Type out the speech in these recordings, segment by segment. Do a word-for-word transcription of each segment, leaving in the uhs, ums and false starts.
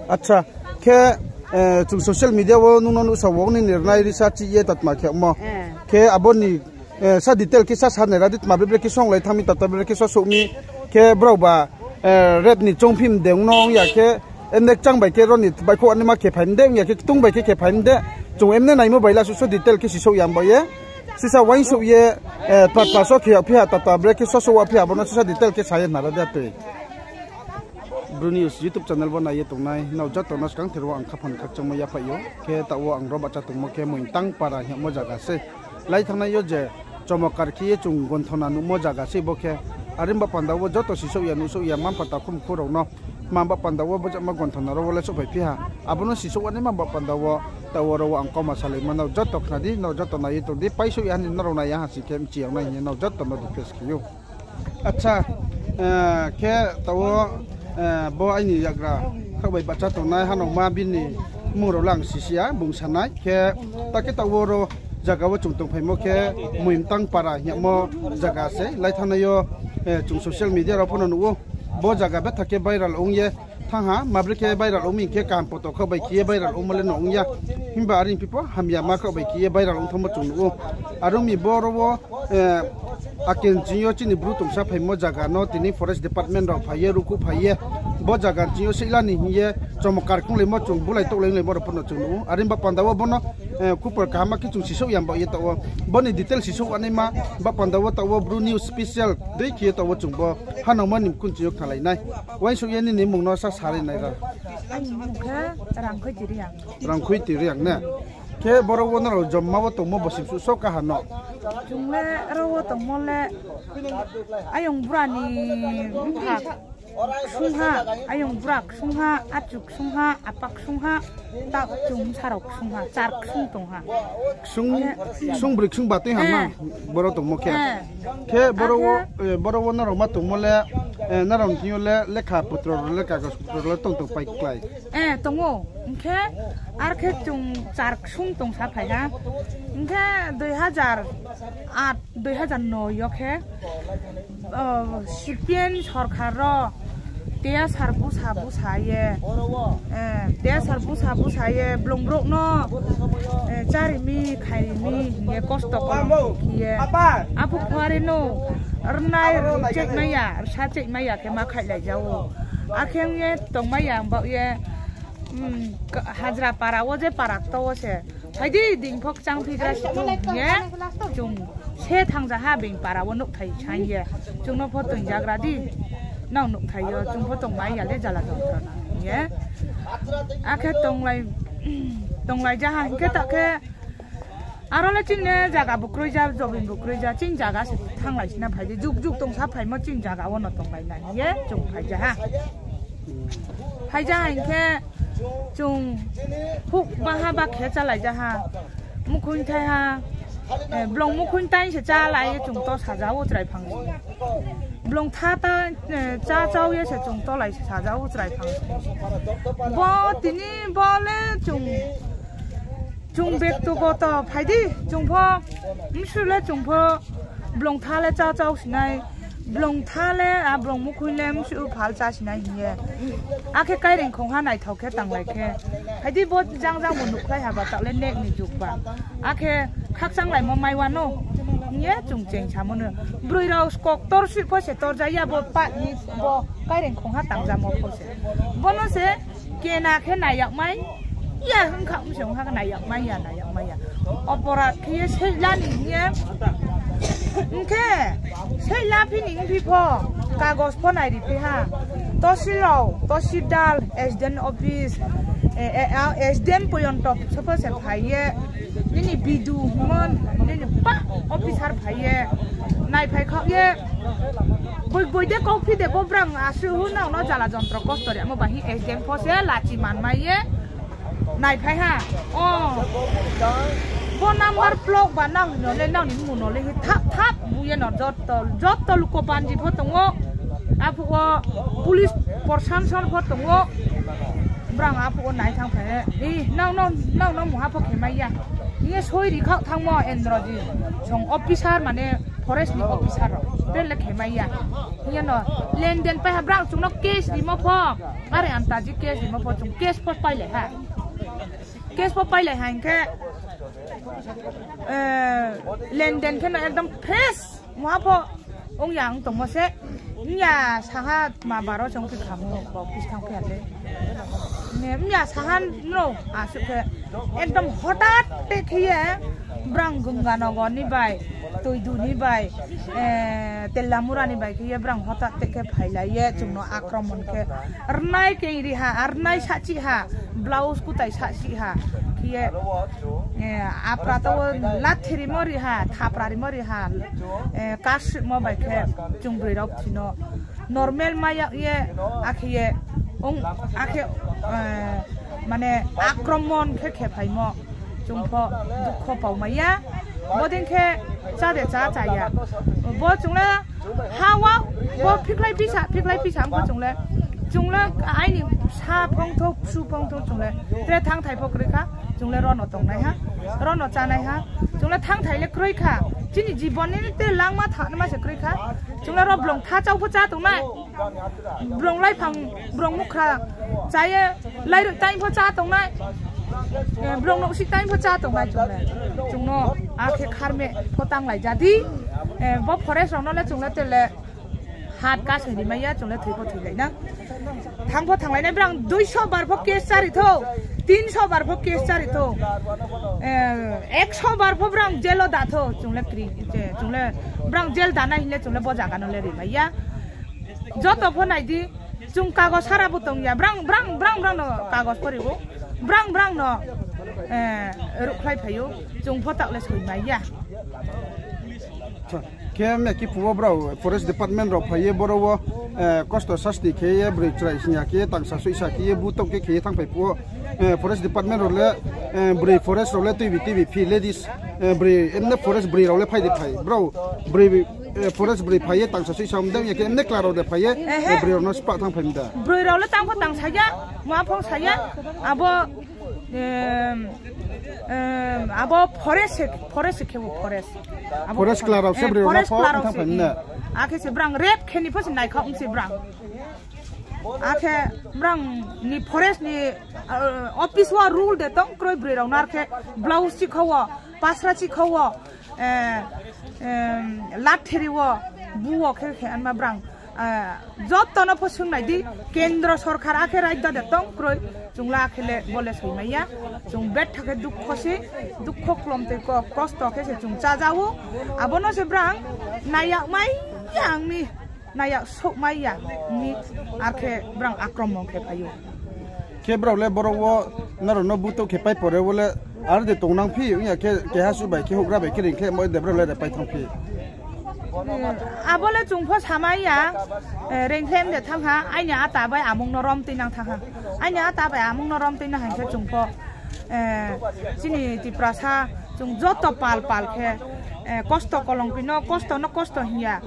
Acha, khe, chung social media wo nung no nuhsao wo nini rnai risa chih ye tatma khe mo. Khe abo ni sa detail khe sa sa nai ra di, tma bre bre khe songlai thanng mi, tata bre bre khe sosouh mi, khe brao ba rape ni choungphi mde ong no ong ya khe, emne kchang bai khe ro ni baihkhouh anaima khe phai mde ong ya khe, ktung bai khe khe phai mde, chung emne naimo bai la suh so detail khe sisouh ya mba ye. Sisa uaingsouh ye, tma tma so khe yagphi ha, tata bre khe sosouh waphi ha, abo no sisa detail khe sa ye nara de tui. Bru News YouTube channel bo nai ye tongnai nrao joto no skangther wo ang khaphang khakchangmo yaphaih ou. Khe taoh wo ang ro bahcha tongmo khe Moingtang para hingmo zaga sei. Lai thanngnai yo je chomokar khe ye chung gonthona nuhmo zaga sei bo khe. Are ba panda wo joto sisouh ya nuhsouh ya mma mpha takhum khu rao no, tma ba panda wo bo jama gonthona ro wo le souhphaiphi ha. Abo no sisouh anaima ba panda wo taoh wo ro wo ang kauma salaima nrao joto khna di, nrao joto nai ye tong di, paisouh ya ni nrao nai ya ha sing khe mchi yag nai hing ye nrao joto no request khe ou. Acha, khe taoh wo, bo aini yagra khaoh bai bahcha tongnai hanauma bini mmung rao le ang sisi ya, bung sa nai. Khe ta khe taoh wo ro zaga wo chung tongphaimo khe Moingtang para hingmo zaga sei. Lai thanngnai yo, chung social media rao pho no nuh ou. Bo zaga betha khe viral ong ye thanng ha, ma bre khe viral ong mi hing khe kaham poto khaoh bai khe ye viral ongmo le no ong ya. Himba are phi pho hamyama khaoh bai khe ye viral ong thanngmo chung nuh ou. Are ong mi boro wo, ake nching yo chini Bru tongsa phaimo zaga no tini forest department rao phai ye, ruhkhuh phai ye, bo zaga nching yo seihla ni hing ye, chomokar khonglaimo chung bulai touhlai onglaimo rao pho no chung nuh ou. Are ba panda wo bo no khupor kaham khe chung sisouh ya mba ye taoh wo. Bo ni detail sisouh anaima ba panda wo taoh wo Bru News special dei khe ye taoh wo chung bo hanauma ni mkhu nching yo khnalai nai. Uaingsouh ye nini mmung no sa sari nai ra. Aini mmung khe Rangkhoiti Reang. Rangkhoiti Reang ne? Khe boro wo nrao joma wo tongmo bo simsuh so kaha no? Chung le ro wo tongmo le ayong bura ni mpha ksungha, ayong bura ksungha, achu ksungha, apa ksungha, ta chung bsa rao ksungha, char ksung tong ha. Ksung, ksung broi ksung ba tui ha ma, boro tongmo khe. Khe boro wo nrao ma tongmo le, nrao ni thing yo le lekha putro rao le kagos putro rao le tong tong pai klái? Tong ou, hing khe ar khe chung char ksung tong sa phai ha. Hing khe dui hazar aat, dui hazar noi yo khe, CPM sorkar ro TSR busa busa ye, TSR busa busa ye blung brouh no chári mi, khairi mi hing ye kosto khe ye. Aphuh pho are no rnai rcheihmai ya, rsa cheihmai ya khe ma khaihlai ja ou. Akhe ong ye tongmai ya, baoh ye, hajra para wo je para kto wo se, phai di, ding pho kchang phigra si hing ye, chung se thanngja ha being para wo nouhthai saing ye, chung no pho toing jagra di, nrao nouhthai yo chung pho tongmai ya le jala jontro na hing ye. Akhe tonglai, tonglai ja ha hing khe ta khe, aro le chini zaga bu kroi ja, jobin bu kroi ja, chini zaga se thannglai si na phai di, juk juk tong sa phaimo chini zaga wo no tonglai na hing ye chung phai ja ha. Phai ja ha hing khe chung houh baha ba khe chálai ja ha, mukhoing thai ha, blung mukhoing tai se chálai ye chung to saja ou chrai phang si. Blung tha ta, chá chau ye se chung tolai se saja ou chrai phang si. Bo tini bo le chung, chung bektogoto phai di, chung pho, bsuh le chung pho, blung tha le chá chau si nai, blung tha le, a blung mukhoing le bsuh phal chá si nai hing ye. Akhe kaireing khongha naithao khe tanglai khe, phai di bo jang jang bo nuhkhlai ha ba taoh le net ni jug ba. Akhe khakchanglaimo mai wanou hing ye chung cheng samo no. Broi rao skok tor sih pho se torja ya bo pa ni bo kaireing khongha tangjamo pho se. Bono se kena khe nai yagmai ya, hing kha msong ha nai yagmai ya, nai yagmai ya. Oporat khe ye seihla ni hing ye. Hing khe seihla phi ni phi pho, kagos pho nairi phi ha. Tosil rao, tosildar, S D M office, S D M poyonto so pho se phai ye, nini bidu hingmo, nini pa officer phai ye, naiphai khaoh ye, boi boi de kauphi de bo brang asuh hu nrao no jala jontro kosto rimo ba hing S D M pho se lachi manmai ye naiphai ha. O, bo number plate ba nang no le, nang ni mmung no le hing thap thap bu ye no joto, joto luko banji pho tong ou. Aphuh wo police proshashan pho tong ou. Brang aphuh wo nai thanngphai ye, nang no mungha pho khe mai ya hing ye soi ri khaoh thanngmo Endroji song officer mane forest ni officer rao. Train le khe mai ya. Hing ye no, lenden pai ha brang chung no case rimo pho. Are antaji case rimo pho chung case pho pailai ha. Case pho pailai ha hing khe, eh, lenden khe no ekdom fresh. Muha pho ong ya ong tongmo se. Ong ya saha ma baro chung khe khamu, office thanng phi ya le. Ne, ong ya saha no, asuh khe. Ekdom hotat te khe ye, brang Ganganagar ni bai, Toidu ni bai, eh, Tellamura ni bai khe ye, brang hotat te khe phailai ye, chung no akromon khe. Rnai keng ri ha, rnai sahchi ha, blouse kutai sahchi ha, khe ye, eh, apra to lathi rimo ri ha, thapra rimo ri ha, eh, kasimo bai khe, chung broi rao thino. Normal mai ya ye, akhe ye, ong, akhe, eh, mane, akromon khe khe phaimo. Chung pho dukho pao mai ya. Bodei khe chá de chá, chá ya. Bo chung le ha wa, bo phikhlai pisa, phikhlai pisa ong pho chung le. Chung le aini sa phongthou, bsu phongthou chung le. Tre thanngthai pho kroi kha, chung le ro no tongnai ha. Ro no chánai ha. Chung le thanngthai le kroi kha. Chini jibon ni te langma thanngma se kroi kha. Chung le ro blong tha chau pho chá tongnai. Brong laiphang, brong mukhra chá ye, lairoi time pho chá tongnai. Eh, brong nouhsih time pho chá tongnai chung le. Chung no akhe kharme pho tanglai ja di. Eh, bo forest rao no le chung le te le hat kasing ri mai ya, chung le thoi pho thoilai na. Thanng pho thanglai nai, brang duiso bar pho case chári thou, tinso bar pho case chári thou. Eh, ekso bar pho brang jail wo da thou, chung le kri, je, chung le brang jail da nai hing le chung le bo zaga no le ri mai ya. Joto pho nai di, chung kagos sara bo tong ya, brang, brang, brang, brang no kagos pho ri ou, brang, brang no, eh, ruhkhlai phai ou, chung pho taoh le soi mai ya. Khe mekhe phuh wo brao forest department rao phai ye boro wo, eh, kosto sasti khe ye broi chrai sing ya khe ye tangsa soihsa khe ye butouh khe khe ye thanngphai phuh wo, eh, forest department rao le, eh, broi forest rao le tuibi tuibi phi ladies, eh, broi, emne forest broi rao le phai de phai. Brao broi, eh, forest broi phai ye tangsa soihsa mdeng ya khe emne kla rao de phai ye, eh, broi rao no spah thanngphai mda. Broi rao le tang pho tangsa ya, ma phong sa ya, abo, em, em, abo forest se, forest se khe bo forest. Abo forest kla rao se eh, broi rao no forest kla rao se, thanngphai mda. Akhe se brang rape khe ni pho se naikha ong se brang. Akhe brang ni forest ni, eh, office wo rule de tong kroi broi rao no ar khe blouse chikha wo, pasra chikha wo, eh, em, latheri wo, bu wo khe khe anma brang, eh, joto no pho sung nai di, kendro sorkar akhe rajyo de tong kroi, chung le akhe le bo le soi mai ya, chung betha khe dukho se, dukho klom tei ko-, kosto khe se chung chája ou, abo no se brang nai yag mai ya ang mi. Nai ya souh mai ya, ni ar khe brang akromon khe phai ou. Khe brao le boro wo nrao no butouh khe pai pore wo le ar de tongnang phi, ong ya khe keha suh bai khe houhgra bai khe reingkhlai mo de brao le re pai thanng phi. Abo le chung pho samai ya, eh, reingkhlai de thanng ha, aini ata bai amung no rom tuinang thanng ha. Aini ata bai amung no rom tuinang hing khe chung pho, eh, chini Tiprasa, chung joto pal pal khe, eh, kosto kolongpi no, kosto no kosto hing ya.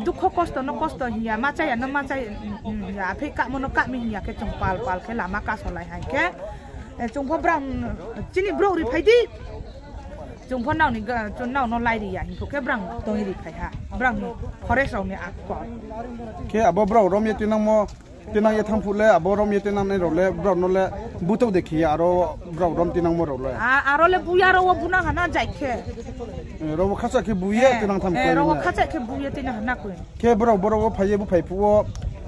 Dukho kosto no kosto hing ya, ma chaya no ma chaya, mm, mm, ya, aphei kahmo no kahmi hing ya khe chung pal pal khe lama kasolai hai khe, eh, chung pho brang, chini brouh ri phai di. Chung pho nrao ni ga-, chung nrao no lai ri ya hing phuh khe brang tong ri phai ha. Brang ni forest rao ni akol. Khe abo brao rom ye tuinangmo, tuinang ye thanng phuh le, abo rom ye tuinangnai rao le, brao no le butouh de khe ye, aro brao rom tuinangmo rao le. A, aro le bu ya, aro wo bu nang ha na jai khe. Eh, rao wo khacha khe bu ye, eh, tuinang thanng eh, khe rao wo na. Khacha khe bu ye tuinang ha na koi. Khe brao, boro wo phai ye, bu phai phuh wo,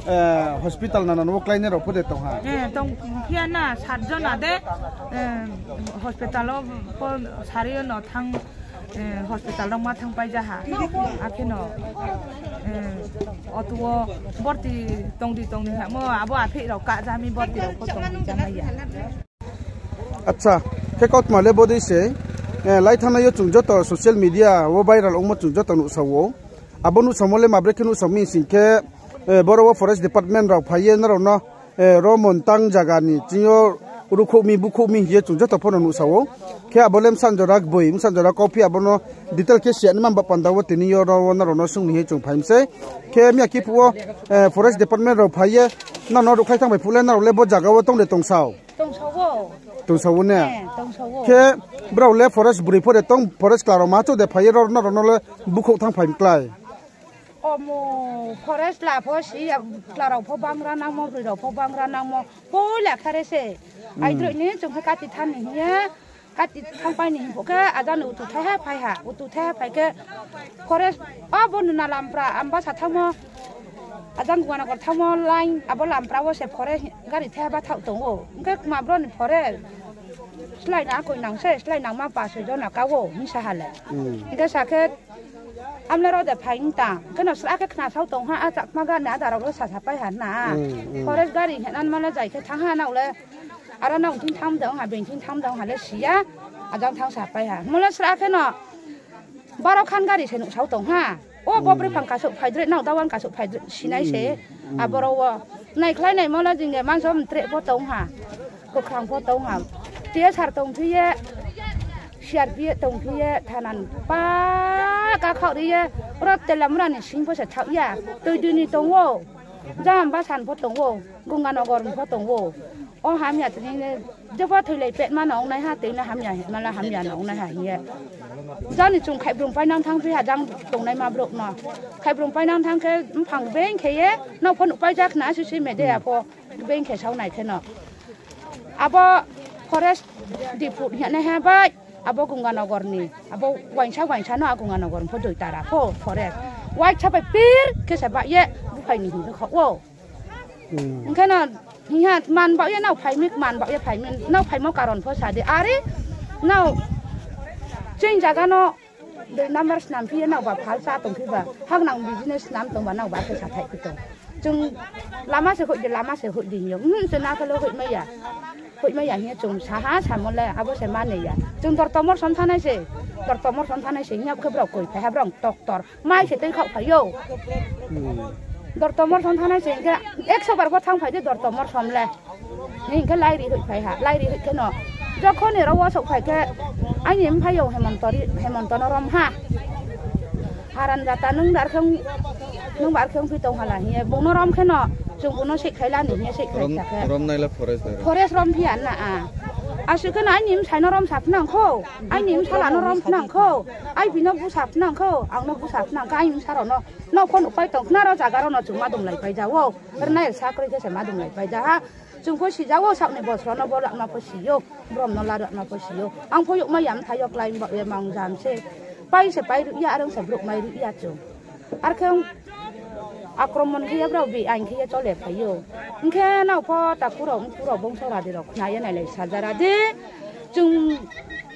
eh, hospital nana no wo kláinai rao pho de tong ha. Eh, tong phi ya na, sat jona de, eh, hospital wo pho sari yo no thanng, eh, hospital rao ma thanng pai ja ha. Akhe no, eh, auto wo borti tong di tong ni ha mo, abo aphei rao ka ja mi borti rao pho tong di ja mai ya. Acha, khe kautma le bodei se, eh, lai thanngnai yo chung joto social media wo viral ongmo chung joto nuhsao ou. Abo nuhsaomo le mabre khe nuhsao mi sing khe, eh, boro wo forest department rao phai ye nrao no, eh, ro montang zaga ni ching yo rukhouh mi, bukhouh mi hing ye chung joto pho no nuhsao ou. Khe abo le bsa jora gboi, bsa jora kauphi abo no detail khe siya ni man ba panda wo tini yo ro wo nrao no sung ni hing ye chung phai mi sei. Khe miya khe phuh wo, eh, forest department rao phai ye nrao no ruhkhlai thanng bai phuh le nrao le bo zaga wo tong de tongsao. Tongsao ne? Khe brao le forest broi pho de tong, forest kla rao ma chouh de phai ye ro, nrao no le bukhouh thanng phai mi klái. Omo forest la pho si ya, chla rao pho bangra nangmo, broi rao pho bangra nangmo, poila khare se. Aidroih ni chung khe kati thanng ni hing ye, kati thanngpai ni hing phuh khe, ajang ni utu thaiha phai ha, utu thaiha phai khe, forest, abo nuna lampra, Ambasa thanngmo, ajang Ganganagar thanngmo line, abo lampra wo se forest gari thaiha bathaoh tong ou. Hing khe kma bro ni forest, slái na koi nang se, slái nangma pa soi jona ka ou, hing sa ha le. Hing khe sa khe, Amle ro de phai tang. Kheno sra khe khna sao tong ha, a Chakma gari ni ada rao le sasapai ha na. Forest gari hing ye nangma le zai khe thanng ha nao le. Aro nao thing thanng de ong ha, being thing thanng de ong ha le si ya. Ajang thanng sapai ha. Mo le sra kheno baro khan gari se nuh sao tong ha. O bo broi phang kasouh phai dre, nao dawan kasouh phai dre, sinai se. Aboro wo. Naikhlai naimo le jing ye manso mtreh pho tong ha. Kwkhrang pho tong ha. T S R tongphi ye, C R P F tongphi ye, thana pa kakhaoh ri ye, oro Telamura ni sing pho se thaoh ya. Toidui ni tong ou, Jambasa ni pho tong ou, Ganganagar ni pho tong ou. O hamya tini le, jepho thoilai petma no ongnaiha, tini le hamya hema le hamya no ongnaiha hing ye. Jang ni chung khaibrung painang thanngphi ha, jang tongnaima brouh no. Khaibrung painang thanng khe mphang being khe ye, nao pho nuhpai ja khna social media pho. Being khe sao nai kheno. Abo forest diphu hing ye naiha bai, abo Ganganagar ni, abo uaingsa uaingsa no a Ganganagar ni pho dui tara pho forest. Uaingsa bai pir khe se bah ye, buphai ni hing khe khaoh ou. Hing kheno, hing ha, man baoh ye nao phai mi, man baoh ye phai mi, nao phaimo karon pho sa di. Are, nao chini zaga no dui number snam phi ye nao ba phal chá tongphi ba, haknang business snam tong ba nao ba khe sathaih phi tong. Chung lama se hoih di, lama se hoih di hing yo. Hmm, se na khe le hoihmai ya. Hoihmai ya hing ye chung sa ha, samo le abo se mani ya. Chung dortomor som thanai se. Dortomor som thanai se hing ya khe brao koi phai ha, brao toktor. Mai se tui khaoh phai ou. Dortomor som thanai se hing khe, ekso bar pho thanng phai di dortomor som le. Hing khe lairi hoih phai ha, lairi hoih kheno. Jokhon ni ro wo souhphai khe, aini mphaiyong Hemonto ri-, Hemonto no rom ha. Haranjata nung bar khe ong, nung bar khe ongphi tong hala hing ye, bung no rom kheno, chung bung no seihkhai la ni hing ye seihkhai sa khe. Forest rom phi ya na a. Asuh kheno aini bsai no rom sa phnang khou, aini bsala no rom phnang khou, aibi no busa phnang khou, ang no busa phnang khe, aini bsa rao no, nao pho nuhpai tong khna ro zaga rao no chung ma dumlaipai ja ou. Rnai sa kroi khe se ma dumlaipai ja ha. Chung pho si ja ou, saoh ni bosro no bo lama pho si ou, brom no la rama pho si ou. Ang pho youhmai ya mthai yo klái baoh ye mang jam se. Pai se pai ruh ya, are ong se brouh mai ruh ya chung. Are khe akromon khe ye brao bi aing khe ye chole phai ou. Hing khe nao pho takhu rao, mkhu rao, bongso radi rao khna ye nailai sajara di. Chung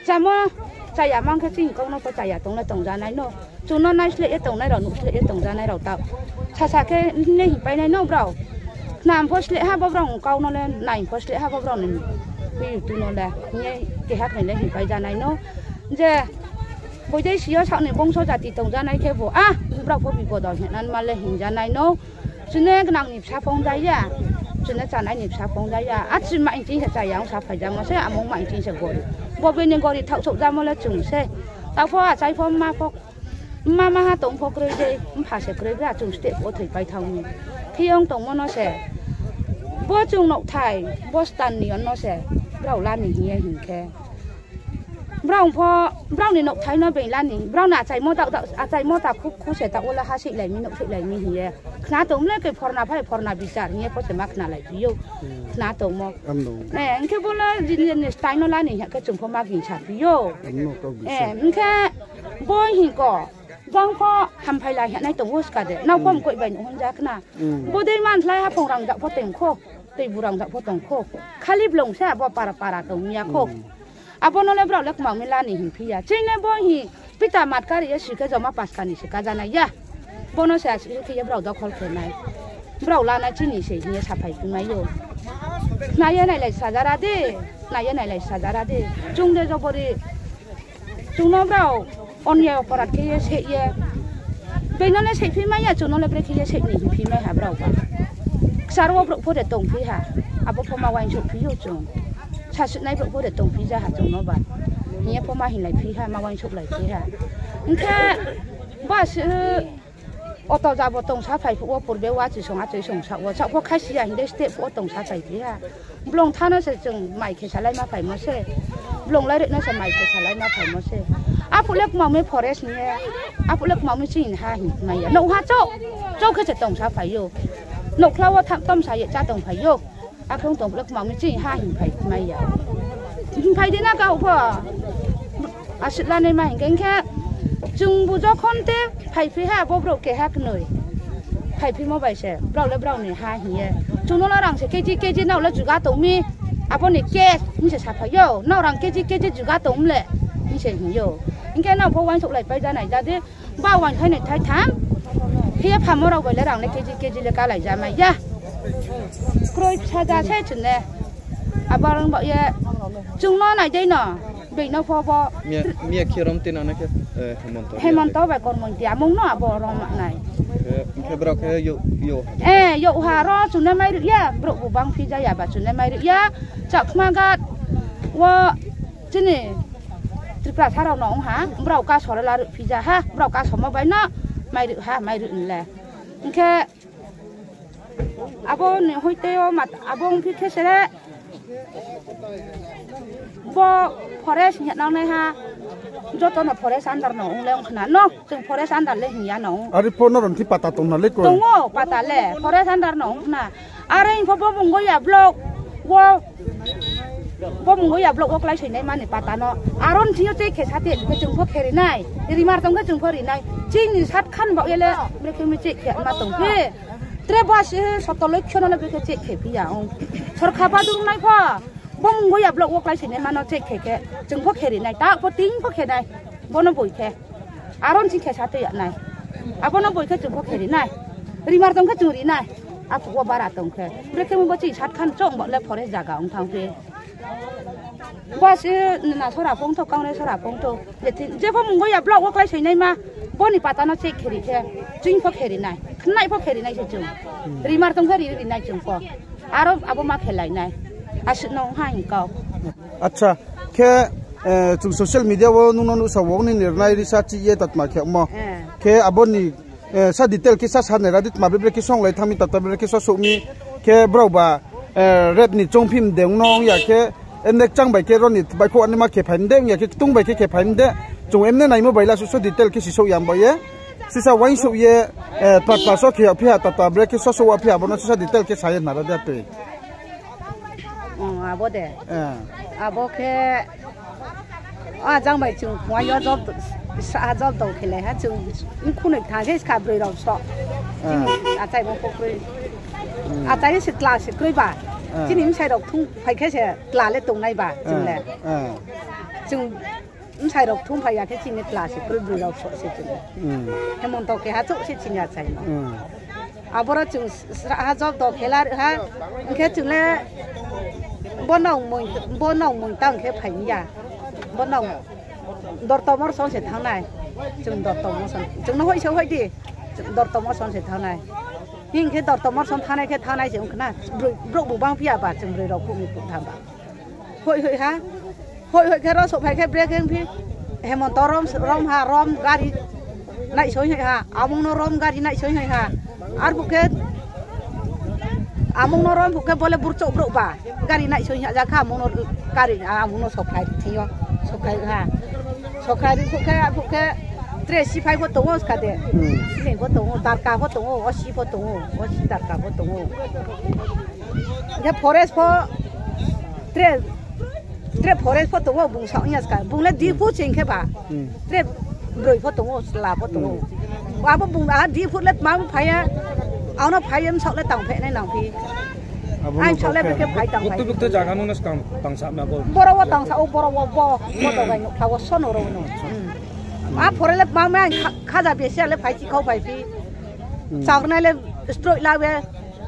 chamo chaya mang khe chini kau no pho chaya tong le tong ja nai no. Chung no naisleh ye tongnai rao, nuhsleh ye tong ja nai rao taoh. Sasa khe hing le hingpai nai no brao. Khna pho sleh ha bo brao kau no le, nai pho sleh ha bo brao ni. Tui tui no le, hing ye keha khnai le hingpai ja nai no. Je, boidei si yo saoh ni bongso jati tong ja nai khebu, a, brao pho bipod o hing ye nangma le hing ja nai no. Chung no gnang ni bsa phone ja ya, chung no chanai ni bsa phone ja ya. A chi ma hing ching se chaya ong sa phai jamo se, amo ma hing ching se gori. Bo bini gori thaoh souh jamo le chung se. Taoh pho achai pho mma pho, mma maha tong pho kroi dei, mpha se kroi gra chung steh pho thoipai thanng mi. Khe ong tongmo no se. Bo chung nouhthai, bo stan ni yo no se. Brao la ni hing ye hing khe. Brao pho, brao ni nouhthai no being la ni, brao ni achaimo ta, ta, achaimo ta khu, khu se taoh wo le ha seihlai mi, nouh seihlai mi hing ye. Khna tong le khe phorna phai, phorna bichar hing ye pho se ma khnalai phi ou. Khna tongmo. Eh, hing khe bo le jini jini style no la ni hing khe chung pho ma gingsa phi ou. Eh, hing khe bo hing ko, jang pho hamphai la hing nai tong ou ska de. Nao pho mkoih bai nuh hon ja khna. Bo dei man slái haphung rangzag pho tong khou, toibu rangzag pho tong khou. Khali blong se abo para para tong ya khou. Abo no le brao le kmang mi la ni hing phi ya. Chini bo hing pita matkari ye si khe joma paska ni se ka ja nai ya. Bo no se asi khe ye brao dokhol khe nai. Brao la nai chini se hing ye saphai phi mai ou. Khna ye nailai sajara di, khna ye nailai sajara di. Chung de jobori Chung no brao onyai oporat khe ye seh ye. Being no le seihphi mai ya, chung no le brekhe ye seh ni hingphi mai ha brao ba. Kchar wo brouh pho de tongphi ha, abo pho ma uaingsouhphi ou chung. Sasuhnai brouh pho de tongphi ja ha chung no ba. Hing ye pho ma hinglaiphi ha, ma uaingsouhlaiphi ha. Hing khe ba se, auto jabo tongsa phai phuh wo purbe wo achisong achaisong saoh wo, saoh pho khaisi ya hing de steh phuh wo tongsa phai phi ha. Blong tha no se chung mai khe salai ma phaimo se. Blong laireh no se mai khe salai ma phaimo se. Aphuh le kma mi forest ni ye. Aphuh le kma mi chini ha hing mai ya. Nouh ha chouh. Chouh khe se tong sa phai ou. Nouhkhla wo tham tom sa ye chá tong phai ou. Akhe ong tong le kma mi chini ha hing phai mai ya. Hing phai di na kau pho. Aswk lanai ma hing khe, hing khe, chung bu jokhon te phaiphi ha, bo brouh keha knoi. Phaiphimo bai se, brao le brao ni ha hing ye. Chung no la rang se K G K G nao le juga tong mi, abo ni case hing se saphai ou, nao rang K G K G juga tong mi le, hing se hing ou. Hing khe nao pho uaingsouhlai pai ja nai ja di, ba uaing thai nai thai tham, khe ye phamo rao bai le rang le K G K G le kalai ja mai ya. Kroi bsa ja se chung le. Abo rang bao ye, chung no nai dei no, being no pho bo. Miya, miya khe rom tui nang na khe, eh, Hemonto. Hemonto bai Kormointi amung no abo rom nai. Eh, hing khe brao khe yo, yo. Eh, yo ha ro chung no mai ri ya, brouh bu bang phi ja ya ba chung no mai ri ya, Chakma Ghat wo chini Tripura sa rao no ong ha, brao kaso le la ri phi ja ha, brao kasomo bai no mai ri ha, mai ri le. Hing khe, abo ni hoite o mat-, abo ong phi khe se re, bo forest hing ya nang nai ha, joto no forest under no ong le ong khna no, chung forest under le hing ya no ong. Ari pho nrao ni pata tong na le ko? Tong ou, pata le, forest under no ong khna. Are hing pho bo Mungoya block wo, bo Mungoya block wo kláisoinai mani pata no. Aro ni thing yo check khe sa te, khe chung pho khe ri nai. Rimar tong khe chung pho ri nai. Chini sat khan bao ye le, brekhe mi check khe ma tong phi. Tre basi sotoloi khe no le brekhe check khe phi ya ong. Sorkar badung nai pho. Bo Mungoya block wo kláisoinai ma no check khe khe. Chung pho khe ri nai. Ta pho ting pho khe nai. Bo no boi khe. Aro ni thing khe sa te ya nai. Abo no boi khe chung pho khe ri nai. Rimar tong khe chung ri nai. Aphuh wo bara tong khe. Brekhe mi bo chini sat khan chung bao le forest zaga ong thanng phi. Bo se na sora phongthou, Congress sora phongthou. Je pho Mungoya block wo kláisoinai ma, bo ni pata no check khe ri khe, chung pho khe ri nai, khnai pho khe ri nai se chung. Rimar tong khe ri ri nai chung pho. Aro abo ma khe lai nai. Aswk no ong ha hing kau. Acha, khe, eh, chung social media wo nung no nuhsa wo nini rinai risa chih ye tatma khe mo. Eh. Khe abo ni Eh, sa detail khe sa sa nai ra di, tma bebrekhe songlai thanng mi, tata bebrekhe sosouh mi, khe brao ba, eh, rape ni choungphi mde ong no ong ya khe, eh, nekchang bai khe ro ni baihkhouh anima khe phai mde ong ya khe, ktung bai khe khe phai mde, chung emne naimo bai la suh so detail khe sisouh ya mba ye, sisa uaingsouh ye, eh, tata so khe yagphi ha, tata brekhe sosouh waphi ha, abo no sisa detail khe sa ye nara de tui. Abo de. Eh. Abo khe, a jang bai chung phuaing yo job, sa job dong khe lai ha, chung khunoi thanng khe skha broi rao so. Chini achaimo pho kroi. Achai se tla se kroi ba. Chini bsai rao thung phai khe se tla le tongnai ba chung le. Chung bsai rao thung phai ya khe chini tla se kroi broi rao so se chung. Hemonto keha chouh se chini achai no. Aboro chung sra ha job do khela ha, hing khe chung le bo nang mui, bo nang mui tang khe phai ya. Bo nang dorto morson se thanng nai. Chung dorto morson. Chung no hoih se hoih di. Dorto morson se thanng nai. Hing khe dorto morson thanng nai khe thanng nai se ong khna. Brouh, brouh bu bang phi ya ba chung broi rao phuh ni phuh tham ba. Hoih hoih ha. Hoih hoih khe ro souhphai khe brekhe ongphi. Hemonto rom, rom ha, rom gari naisoi hoih ha. Amung no rom gari naisoi hoih ha. Arphuh khe, amung no rom phuh khe bo le burchouh brouh ba. Gari naisoi hoih ha, ja kha amung no gari, amung no sokhlai thing yo. Sokhlai ha. Sokhlai ri phuh khe, arphuh khe tre siphai pho tong ou skha de. Siphai pho tong ou, darka pho tong ou, osi pho tong ou, osi darka pho tong ou. Khe forest pho tre, tre forest pho tong ou, bung sa ong ya skha. Bung le di phu ching khe ba. Tre broi pho tong ou, chla pho tong ou. Abo bung a di phu le tma phai ya. Ang no phai ye bsaoh le tang phehnai nang phi. Ai bsaoh le brekhe phai tang phai. Buktu buktu jaga no skang tang sa na bo. Boro wo tang sa ou, boro wo bo, bo dogai nouhkha wo sono ro no. A forest le tma mai kha-, khaja besi ya le phai chikhau phai phi. Chakrnai le stroi la we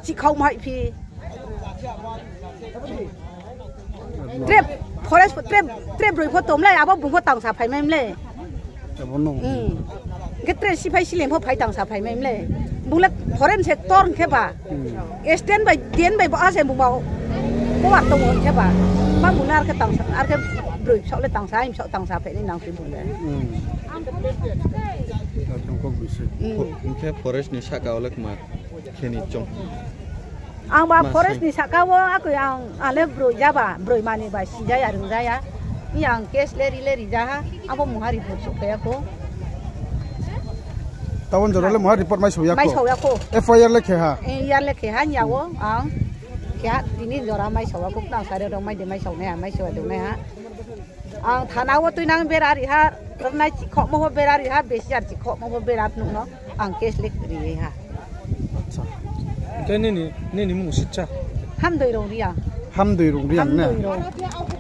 chikhau mai phi. Tre forest, tre, tre broi pho tong mle, abo bung pho tangsa phai mai mle. Abo no. Khe tre siphai silem pho phai tangsa phai mai mle. Bung le foreign sector hing khe ba. Stand bai, den bai bo ase bung ba. Bo ba tong hing khe ba. Ma bung le ar khe tangsa, ar khe broi bsaoh le tangsa, ai bsaoh tangsa phai ni nang khe bung le. Hing khe forest ni saka o le kma khe ni chung. Ang ba forest ni saka wo akoi ang, ang le broi ya ba, broi mani ba si ya ya, rung ya ya. Ang case le ri le ri ja ha, abo mungha report souhphai ya kho. Tabon jora le mungha report mai sao ya kho? Mai sao ya kho. F I R le khe ha? F I R le khe ha, hing ya wo ang khe ha, tini jora mai sao ya kho, nang sari rao mai de mai sao nai ha, mai sao ya de nai ha. Ang thana wo tuinang bera ri ha, rnai chikhohmo pho bera ri ha, besi ar chikhohmo pho bera phnuh no ang case le ri ha. Khe nini, nini mung sitsa? Hamdoi Rongriang. Hamdoi Rongriang ne? Hamdoi Rong.